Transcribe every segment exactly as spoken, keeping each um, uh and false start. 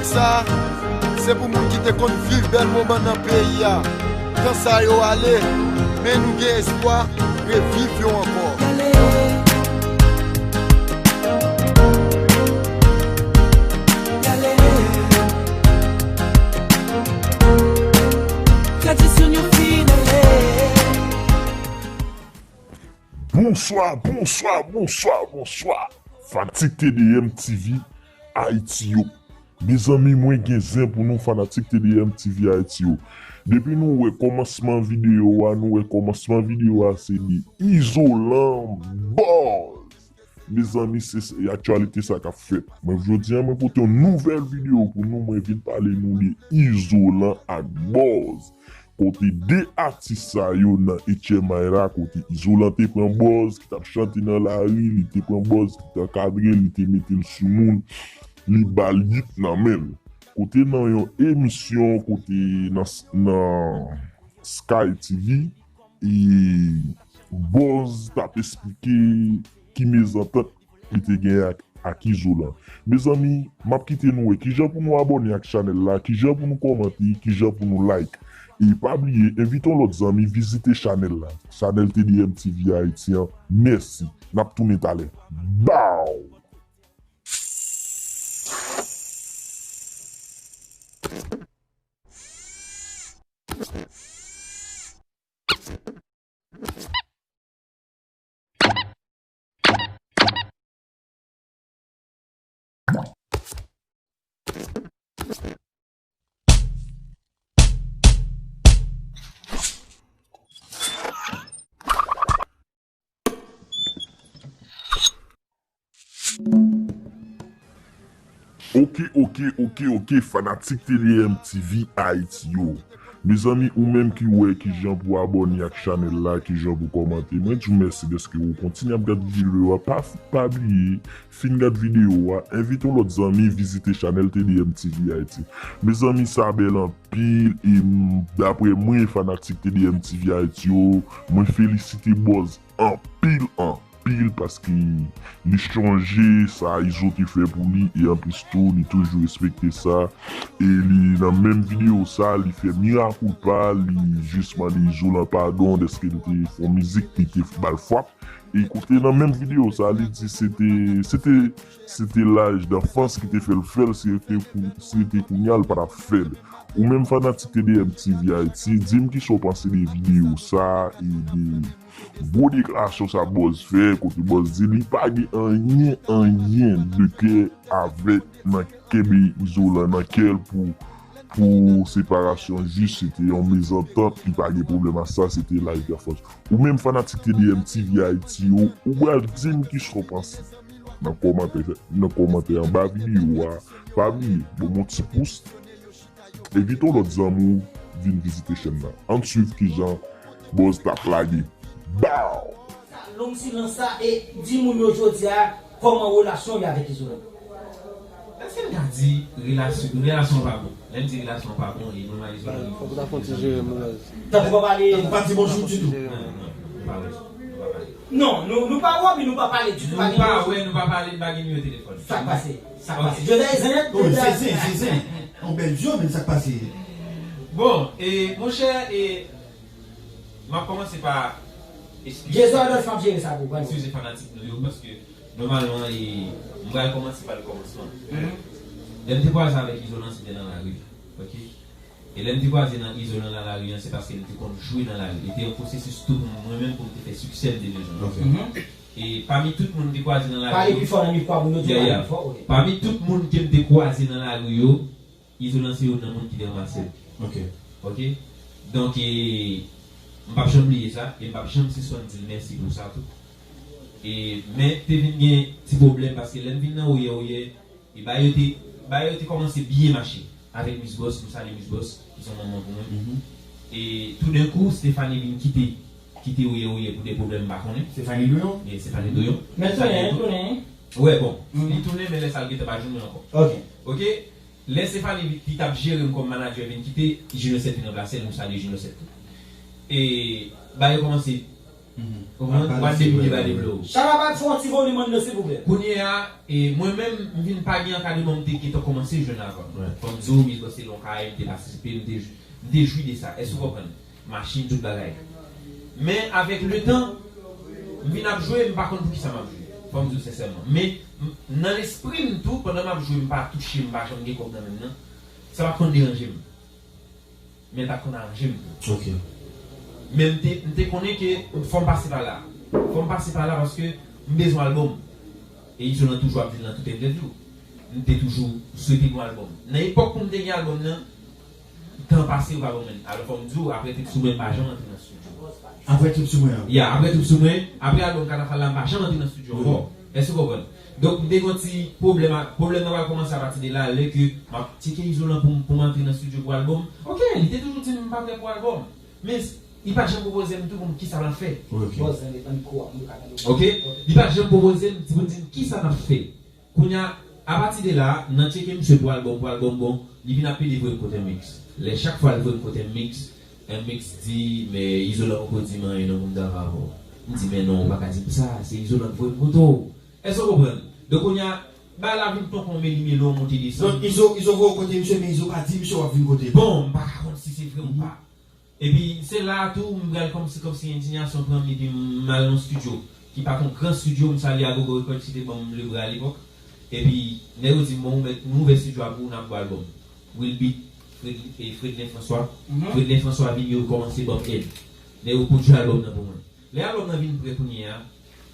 Sa, se pou moun ki te konn viv bèl moman nan peyi a. Tan sa yo ale, men nou gen espwa reviv yo ankò. Bonswa, bonswa, bonswa, bonswa. Fanatik T D M T V Ayiti yo. Mezanmi, mwen gen zen pou nou fanatik T D M T V Ayiti yo. Depi nou wè kòmansman videyo a, nou wè kòmansman videyo a se de Izolan Buzz. Mezanmi, se, se aktyalite sa k ap fèt. Mwen, jodi a, mwen pote yon nouvèl videyo pou nou. Mwen vin pale nou de Izolan ak Buzz. Kote de atis sa yo nan H M I la, kote Izolan te pran Buzz ki t ap chante nan lari, li te pran Buzz ki t ankadre, li te mete l sou moun, li ba l yit nan men l. Kote nan yon emisyon, kote nan, nan Sky T V, e Buzz t ap esplike ki mezantant li te gen ak, ak Izolan. Mezanmi, m ap kite nou wè kijan pou nou abòne ak chanèl la, kijan pou nou kòmante, kijan pou nou like. E pa bliye, envite yon lòt zanmi vizite chanèl la. Chanèl T D M T V Ayiti an. Mèsi. N ap tounen talè. Bow! Ok, ok, ok, ok, fanatik T D M T V Ayiti yo. Mezanmi, ou menm ki wè kijan pou abòne ak chanèl la, kijan pou kòmante, mwen di w mèsi dèske ou kontinye ap gad videyo a. Pa, pa bliye, fin gad videyo a, envite yon lòt zanmi vizite chanèl T D M T V Ayiti. Mezanmi, sa bèl anpil, e m, daprè mwen, fanatik T D M T V Ayiti yo, mwen felisite Buzz anpil, anpil, paske li chonje sa Izo te fè pou li, e anplis tou, li toujou respekte sa. E li, nan menm videyo sa, li fè mirak ou pa, li jis mande Izolan padon dèske li te fè yon mizik, li te ba l frap. E kote nan menm videyo sa, li di se te, se te, se te laj danfans ki te fè l fè l, si se te kou-, si se te kounye a, l pa t ap fè l. Ou menm fanatik T D M T V Ayiti, di m kisa w panse de videyo sa, e de gwo deklarasyon sa Buzz fè, kote Buzz di li pa gen anyen, anyen de kè avèk nan kenbe Izolan nan kè l pou, pou separasyon, jis se te yon mezantant, li pa gen pwoblèm ak sa, se te laj danfans. Ou menm fanatik T D M T V Ayiti yo, ou pral di m kisa w panse nan kòmantè, nan kòmantè anba videyo a. Pa bliye, ban m yon ti pous, envite yon lòt zanmi w vin vizite chèn nan. Ann swiv kijan Buzz t ap lage. Bow! Long silans sa e di moun yo jodi a kòman relasyon w ye avèk Izolan. Èske n ka di relasyon, relasyon pa bon? Lè n di relasyon pa bon, e nou nan Izolan. Fòk ou ta fè yon ti jere m, Buzz. Tankou pa pale. Tankou pa di bonjou ditou. Non, non, nou pa wè, men nou pa pale ditou. Nou pa wè, nou pa pale, n pa gen nimewo telefòn. Sa k pase? Sa k pase? Jodi a e zen nèt. Wi, se zen, se zen. Yon bèl dyo, men sa k pase? Bon, e, monchè, e, m ap kòmanse pa eskize. Jezi Adolphe ap jere sa pou ou, pa nou. Eskize fanatik nou yo, paske nòmalman, e, m pral kòmanse pa le kòmansman. Lè m te kwaze avèk Izolan, se te nan lari, ok? E lè m te kwaze nan Izolan nan lari an, se paske m te konn jwe nan lari. E te yon pwosesis tou pou mwen menm pou m te fè siksè m te bezwen. Ok. E pami tout moun m te kwaze nan lari yo, pale pi fò nan mikwo a pou nou di pale pi fò, ok. Pami tout moun ke m te kwaze nan lari yo, Izolan se youn nan moun ki te ranmase m. Ok. Ok? Donk, e, m p ap janm bliye sa, e m p ap janm sispann di l mèsi pou sa tou. E, men, te vin gen ti pwoblèm, paske lè m vin nan Oyè Oyè, e bagay yo te, bagay yo te kòmanse byen mache avèk Miss Boss, nou salye Miss Boss, ki se yon manman pou mwen. E toudenkou, Stéphanie vin kite, kite Oyè Oyè pou de pwoblèm m pa konnen. Stéphanie Douyon? Ye, Stéphanie Douyon. Men tounen, tounen. Wè, bon, li tounen, men lè sa l gentan pa jwenn mwen ankò. Ok. Ok? Lè Stéphanie, ki t ap jere m kòm manadjè, vin kite, Junior Sèt vin ranplase l, nou salye Junior Sèt tou. E bagay yo kòmanse Konprann? W ap depi deba de blow. Chalabad, fè yon ti volim anndan, silvouplè. Kounye a, e, mwen menm, m vin pa gen ankadreman m te gentan kòmanse jwenn avan. Fò m di w, Miss Bòs te lon kay, m te patisipe, m te, m te jwi de sa. Èske w konprann? Machin, tout bagay. Men, avèk letan, m vin ap jwe, m pa konn poukisa m ap jwe. Fò m di w sensèman. Men, m- nan lespri m tou, pandan m ap jwe, m pa touche, m pa janm gen kòb nan men m nan, sa pa t konn deranje m. Men l pa t konn aranje m tou. Ok. Men m te, m te konnen ke fò m pase pa la. Fò m pase pa la paske m bezwen albòm. E Izolan toujou ap vin nan tout entèvyou. M te toujou swete gon albòm. Nan epòk pou m te gen albòm nan, tan pase yo pa ban mwen. Alò fò m di w, apre Trip Sou Mwen, m pa janm antre nan estidyo. Apre Trip Sou Mwen an? Ya, apre Trip Sou Mwen, apre albòm Katafal la, m pa janm antre nan estidyo ankò. Èske w konprann? Donk, m te gen yon ti pwoblèm a, pwoblèm nan pral kòmanse apati de la, lè ke m ap tcheke Izolan pou m, pou m antre nan estidyo pou albòm. Ok, li te toujou di m m pa prè pou albòm. Men, s- li pa t janm pwopoze m tou pou m kisa m ap fè. Ok. Ok? Li pa t janm pwopoze m, pou di m kisa m ap fè. Kounye a, apati de la, nan tcheke misye pou albòm, pou albòm bon, li vin ap pede voye m kote Mix. Lè chak fwa l voye m kote Mix, Mix di, men Izolan poko di m anyen non pou m travay avè w. M di, men non, ou pa ka di m sa, se Izolan k voye m kote w. Èske w konprann? Donk kounye a, bagay la vin tonton meli melo, monte desann. Donk, Izo, Izo voye w kote misye, men Izo pa di misye w ap vin kote l. Bon, m pa ka konn si se vre ou pa. Epi, se la a tou, m pral kòmsi, kòmsi endiyasyon pran m, epi m al nan estidyo, ki pa t yon gran estidyo, m salye Agogo Record ki te ban m lebra alepòk. Epi, nèg yo di m, bon, ou mèt, nou ouvè estidyo a pou ou, n ap ba w albòm. Will Beat, Fred, e Fredlin François. Fredlin François vin, yo kòmanse ban m èd. Nèg yo pwodui albòm nan pou mwen. Lè albòm nan vin prè kounye a,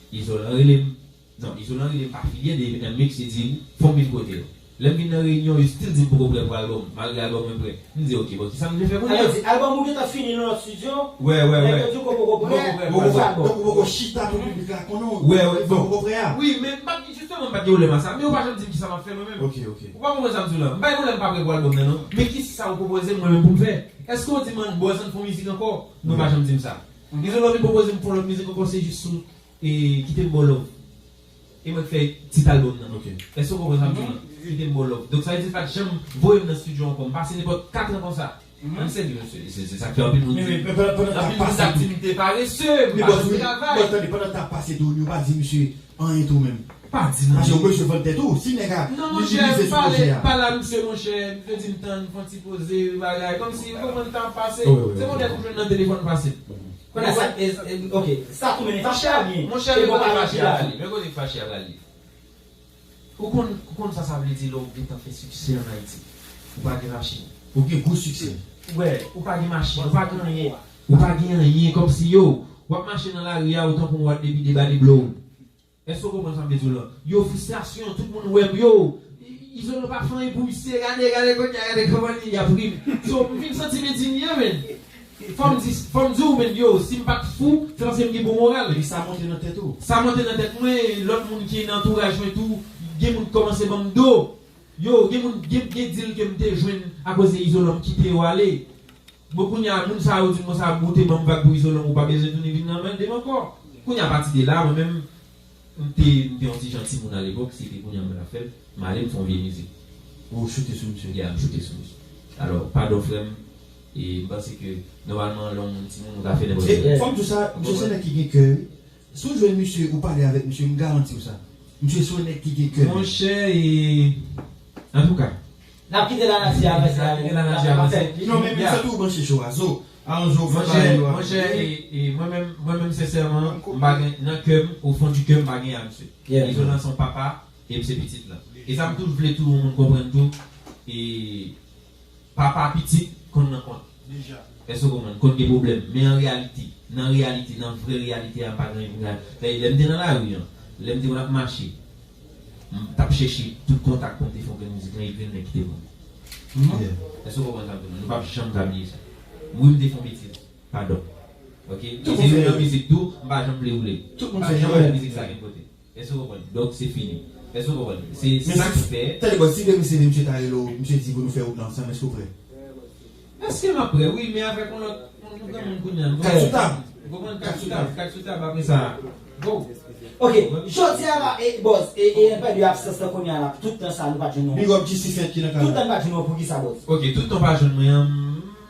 Izolan rele m. Non, Izolan rele m pa filye de M X, li di, fò m vin kote w. Lè m vin nan reyinyon, yo still di m poko prè pou albòm, malgre albòm mwen prè. M di, ok, bon, kisa m vle fè kounye a? Alò, di, albòm ou gentan fini nan lòt estidyo, wè, wè, nèg yo di w poko prè pou albòm. Donk, ou poko chita pou piblik la konnen w. Wè, wè, bon. Poko prè a. Wi, men m pa t, jisteman, m pa t gen pwoblèm a sa. Men ou pa janm di m kisa m ap fè mwen menm. Ok, ok. Ou pa konprann sa m di w la? M pa gen pwoblèm pa prè pou albòm nan, non. Men kisa ou pwopoze m mwen menm pou m fè? Èske w di m, bòz, ann fè yon mizik ankò? Non, pa janm di m sa. Izolan vin pwopoze m fè yon lòt mizik ankò, se jis sou e Kite m ba w love. E mwen k fè tit albòm nan. Ok. Èske w konprann sa m di w lan? Kite m ba w love. Donk sa vle di l pa t janm voye m nan estidyo ankò. M pase nenpòt kat an konsa. Mwen serye, mesye. Se, se sa k fè anpil moun di, anpil moun t ap di m te parese, m pa janm travay. Bon, tande, pandan t ap pase tou, yo pa di misye anyen tou menm. Pa di m anyen. Paske w bezwen vann tèt ou. Si nèg a, non, monchè, m pale, pale a misye, monchè. Misye di m tann, fè yon ti poze, bagay. Kòmsi, ou konprann tan ap pase. Se konn lè tou jwenn nan telefòn pase. Kounye a sa, e, e, ok, sa tou mennen fache a byen? Monchè, men kote fache a prale, men kote fache a prale. Ou konn, ou konn sa sa vle di lè w gentan fè siksè ann Ayiti. Ou pa gen machin. Ou gen gwo siksè. Wè, ou pa gen machin, ou pa gen anyen. Ou pa gen anyen, kòmsi yo, w ap mache nan lari a, ou tankou w ap depi deba de blow. Èske w konprann sa m vle di w lan? Yo, fristrasyon, tout moun wè m, yo, Izolan pa fè anyen pou misye, gade, gade kounye a, gade kòman li ap ri m. So, m vin santi m endinye, men. Fò m di, fò m di w, men, yo, si m pa t fou, se paske m gen bon moral. Epi sa monte nan tèt ou. Sa monte nan tèt mwen, lòt moun ki nan antouraj mwen tou, gen moun ki kòmanse ban m do. Yo, gen moun, gen, gen dil ke m te jwenn akoz de Izolan, m kite yo ale. Bon, kounye a, moun sa yo di m konsa, ou te ban m vag pou Izolan, ou pa bezwen tounen vin nan mède m ankò. Kounye a, apati de la, mwen menm, m te, m te yon ti jan timoun alepòk, se te kounye a mwen ap fè l, m ale, m fè yon vye mizik. Ou choute sou misye? Ya, m choute sou misye. Alò, padon frè m, e m panse ke nòmalman, lè yon moun timoun, ou ka fè nenpòt bagay. Fò m di w sa, misye se nèg ki gen kè, wi. Si w jwenn misye, ou pale avèk misye, m garanti w sa. Misye se yon nèg ki gen kè. Monchè, e, antouka. N ap kite lanati a avanse. N ap kite lanati a avanse. Non, men, men, se tou ou branche cho a. Zo, alon zo, fè bagay yo a. Monchè, e, e, mwen menm, mwen menm, sensèman, m pa gen, nan kè m, au fond du cœur, m pa gen a misye. Izolan se yon papa, e m se pitit lan. E sa m tou vle tou, yon moun konprann tou, e papa pitit konn nan kont. Deja. Èske w konprann? Konn gen pwoblèm. Men an reyalite, nan reyalite, nan vrè reyalite a, m pa gen anyen pou m gade. Lè m te nan lari an, lè m te konn ap mache, m t ap chèche tout kontak pou m te fè yon grenn mizik lan, e grenn nèg ki te pran m. Èske w konprann sa m di w lan? Nou p ap janm ka bliye sa. Wi, m te fè yon betiz. Padon. Ok? E se youn nan mizik tou, m pa janm vle woule. M pa janm woule mizik sa gen kote. Èske w konprann? Donk, se fini. Èske w konprann? Se sa k fè. Tande, bòs, si demen se misye ta rele w, misye di pou nou fè wout la ansanm, èske w prè? Èske m ap prè? Wi, men avèk yon lòt, yon granmoun kounye a. Kat sou tab. Ou konprann? Kat sou tab, kat sou tab, apre sa. Go. Ok, jodi a la, e, bòs, e, e, anpè de absans lan kounye a la, tout tan sa, nou pa t jwenn non. Big up G C Fed ki nan kay la. Tout tan nou pa t jwenn non, poukisa, bòs? Ok, tout tan w pa jwenn mwen an,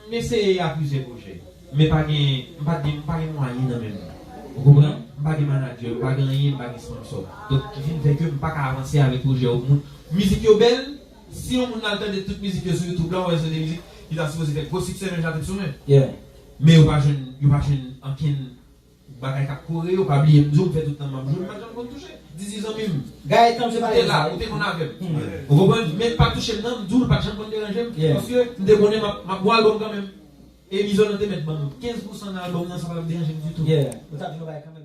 m eseye a plizyè pwojè. Men pa gen, m pa gen, m pa gen mwayen nan men m. Ou konprann? M pa gen manager, m pa gen anyen, m pa gen sponsor. Donk, ki vin fè ke m pa ka avanse avèk pwojè yo. Moun, mizik yo bèl, si yon moun al tande tout mizik yo sou YouTube la, ou wè se de mizik ki ta sipoze fè gwo siksè menm jan avèk Sou Mwen. Yeah. Men yo pa jwenn, yo pa jwenn ankenn bagay k ap kore yo, pa bliye m di w, m fè tout tan m ap jwe, m pa t janm konn touche. Didi zanmi m. Gaye tanm se pa Ou te la, ou te konn avè m. Ou konprann? Men pa touche m nan, m di w, l pa t janm konn deranje m. Yeah. Paske m te konnen m ap, m ap gon albòm kanmenm. E Mizò nan te mèt ban m kenz pousan nan albòm nan san pa t ap deranje m ditou. Yeah. Ou t ap jwenn yon bagay kanmenm.